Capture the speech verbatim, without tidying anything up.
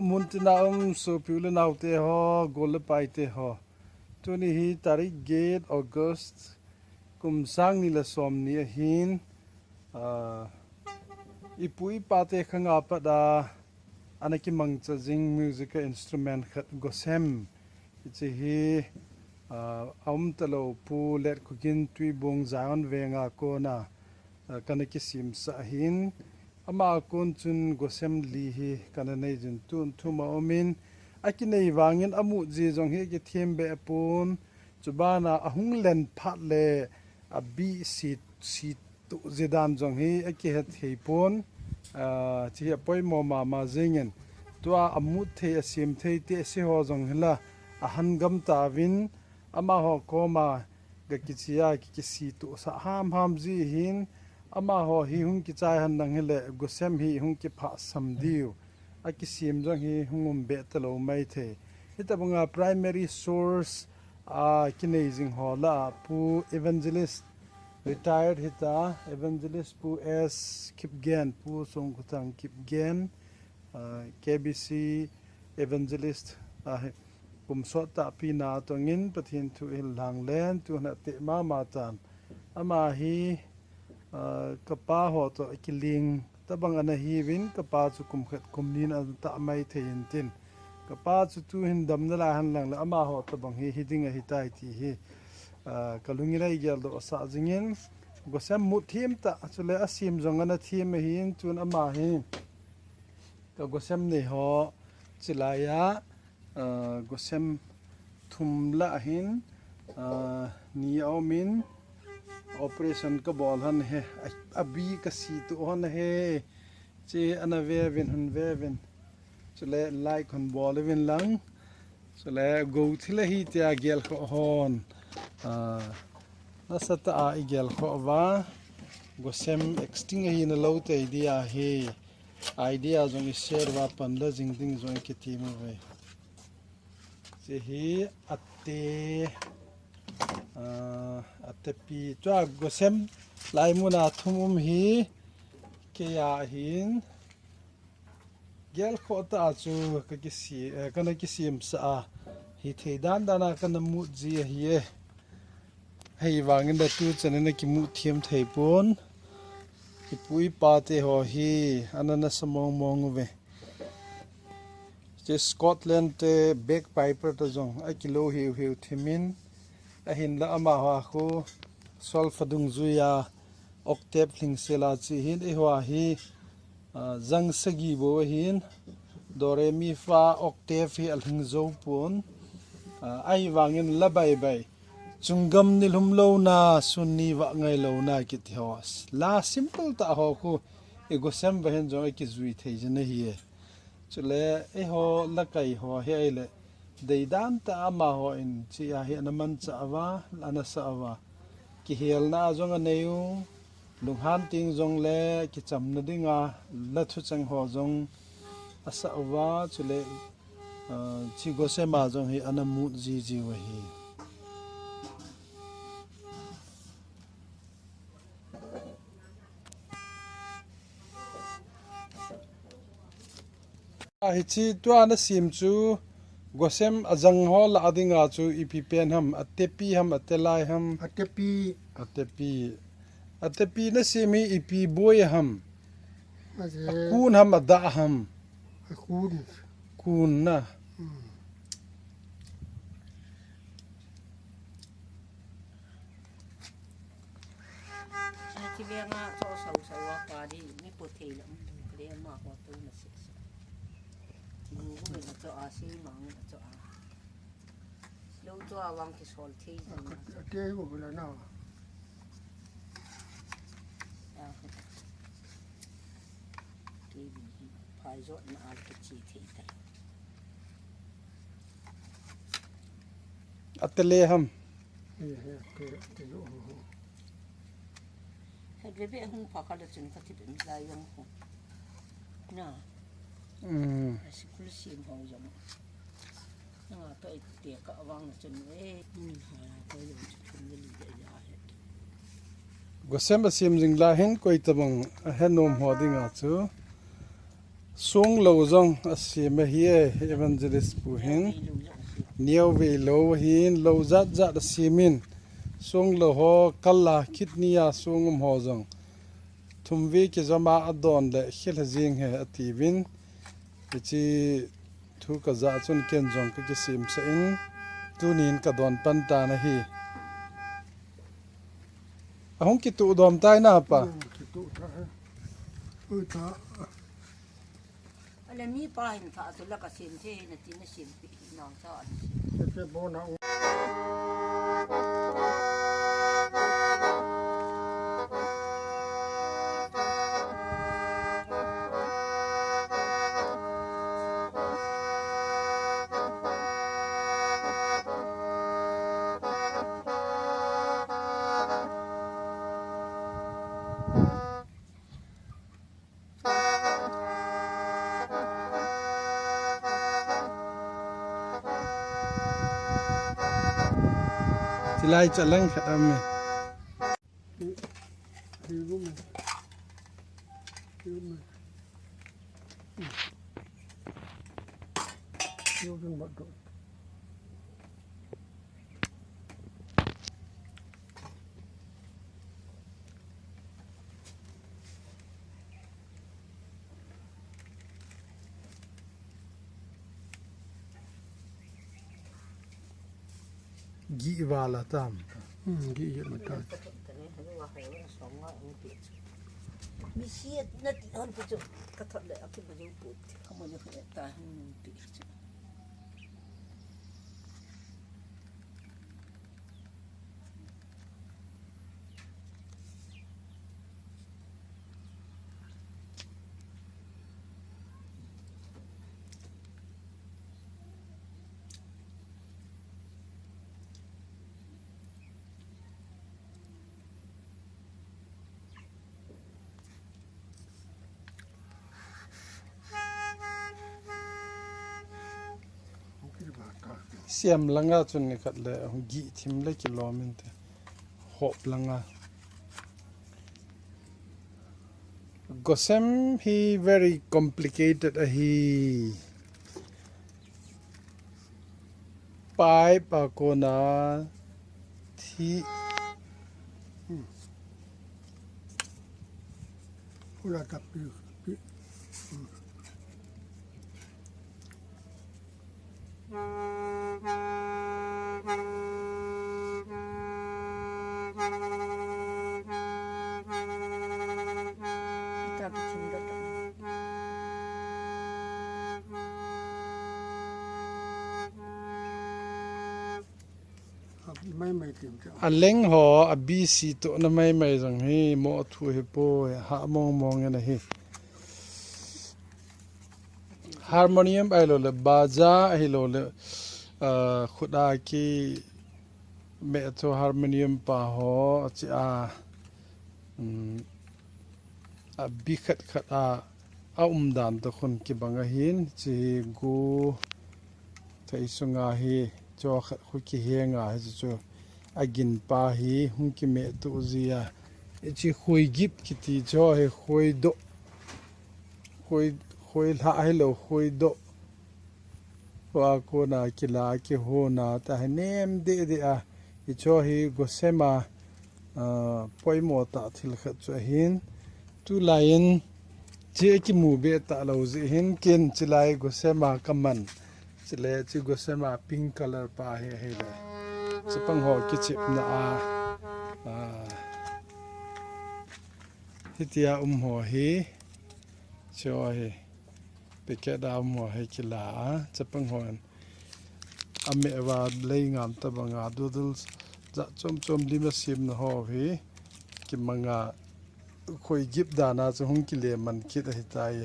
Muntina um sopi u le naote ho, gol le paite ho. Tuni hi tarik get August, kum sang ni le som ni ahin, ah, ipu ipate khanga pat a, ana kimangcha jing musical instrument khat gosem. Hiche hi, ah, aum talou Pu Letkhokin Tuibung Zion Venga kona, ah, kana kisemsah ahin. Ama kon chun gosem li hi kana nei jin tun thum aumin, akinei vangin amu ji jong hi akithem be pon. Chubana ahung len phat le abih si, si tu ji dan jong hi akihet thei pon. Ah, hiche hi apoimo mama jingin. Tua amut thei, asem thei te si ho jong hi la ahan gam tauvin, amaho koma ga kichia ki, kisei tu sa ham ham ji hin, amaho hi hung kichai han nang hile gosem hi hung kiphah sam diu. Akisem jong hi hung um be talou mai thei. Hitabanga primary source a kinei jing ho la Pu Evangelist, retired hita, Evangelist Pu S Kipgen, Pu Songkhuthang Kipgen, ah, K B C Evangelist, ah, kum sot tahpi na tongin Pathen thu i hil lang len, tu hna te mama tan. Ama hi, ah, kapa ho to kiling tabang ana hiuvin, kapa chu kum khat kum ni ana tah mai thei in tin. Kapa chu tu hin damna lai han lang le, amaho tabang hi, hi ding ahi tai ti hi, ah, ka lungin a i geldoh sah jingin, gosem mut thim ta, chule asem jong ana thim ahin, tun ama hi ka gosem nei ho chilai a, ah, gosem thum la ahin, ah, ni aumin, operation ka bol han he, a, abi ka si tu han he, che ana ve vin, hun ve vin. Chule like hun bol vin lang. Chule go thil ahi tia gel kho hon. Ah, nasatah a i gel kho va. Gosem extinct ahi na lo te idea hi. Idea jong i share va pan la jing ding jong i kiti mo ve. Hiche hi ate, ah, ate pi. Tua gosem lai muna thum um hi. Kei a hin. Gel kho ta chu ka kisi, eh, kana kisemsah a. Hi thei dan dan a kana mut ji ahi e. Hei vangin da tu chan in a kimu thiam thei pon. Ipu ipa te ho hi, ana nasa mong mong uve. Che Scotland te bagpiper ta jong, a kilo hiu hiu thimin. Ahin la ama ho khu, solfa dungjui a, octave hlingsel a chi hin, eiho a hi, ah, jang sagi bo ahin, do re mi fa octave hi alhing jou pon, ah, ahivangin la bai bai. Chunggam ni lhum louna, sun ni vah ngai louna kiti ho. La simple ta ho khu, i gosem va hin jong i kijui thei jin ahi e. Chule, eiho lakai ho hi ahile, deidan ta ama ho in, chi a hi ana mancha uva, ana sa uva. Kihelna a jong anei u, lunghan ting jong le, kichamna dinga, la thucheng ho jong asa uva, chule, ah, chi gosem a jong hi ana mut ji ji u ahi. A hichi tua na sim chu gosem ajang ho la a dinga chu ipi pen ham, atepi ham, atelai ham? Atepi. Atepi. Atepi na sim hi ipi boi ham? Aje. Akun ham, ada ham? Akun. Kun na. Hmm. Ati ve nga cho sau sau a pa di mi po thei la, um, le ma ho tu na se se. Ti mu ko na cho a si ma na cho a. Lo cho a wang ki sol thei ji ma. Ke ko la na. A ko. Ke bi hi phai jot na a ki chi thei ta. Atele ham. He, he, ke, ke, oh, oh. He, bebe hung pha kha le chun kha ti ben la yong ho. Na. Mm. Sikul sim ho yong. Na to i te ka wang na chun e. Mm, ha, ko yong chun le li de ya he. Gosem a sim jing la hin koi tabang a he nom ho dinga chu. Song lou jong asem ahi e, Evangelist pu hin. Neo vei lou hin, lou jat jat asem in. Song lou ho kal a, kidney a song um ho jong. Thum vei kijom a adon le khel jing e atiuvin. Hiche thu kajah chun ken jong kakisem sah in. Tunin kadon pan tan ahi. Ahung kituh dom tai na pa. Hmm, kituh tai. Ui ta. Ale mi pa hin tha chu la ka sem thei na ti na sem pi nang cha. Te te bo na. Chilai chalang khat am e. Gih vala tam. Hmm, gih vala tam. Mi si na ti hon pu chu ka thot le a ki bu ju pu ti ka mo ju ta hon pi chu. Siam langa chun ni khat le gih thim le kilom inte. Hop langa. Gosem hi very complicated ahi. Pipe a kona thi. Hmm. Pula tapi pi. Hmm. Aleng ho a B C to na mai mai jong hi mo thu hi po ha mong mong na hi. Harmonium ahilou le, baja ahilou le, ah, khut a kimeh chu harmonium pa ho, chi a, um, a bi khat khat a, a umdan to khun kibang ahin, chi hi gu thei sunga hi, cho khat khu kihenga hi chu chu, a gin pa hi, hung kimeh tu ji a, chi khoi gip kiti cho hi khoi do. Khoi, khoi lha hilou, khoi do. Wa kona kila, kihona, ta hi nem de de a. Icho hi gosem a, ah, poimo ta thil khat chu ahin. Tulai in, chi kimu be ta lou ji hin, ken chilai gosem a kaman. Chile chi gosem a pink color pa hi, hi le. Chapang ho kichipna a, ah, hitia um ho hi. Cho hi. Packet a um ho hi kila a, chapang hon. A meh va lei ngam ta banga doodles jat chom chom lim a semna ho hi. Kimanga khoi gip dan a chu hung kile man kit ahi tai.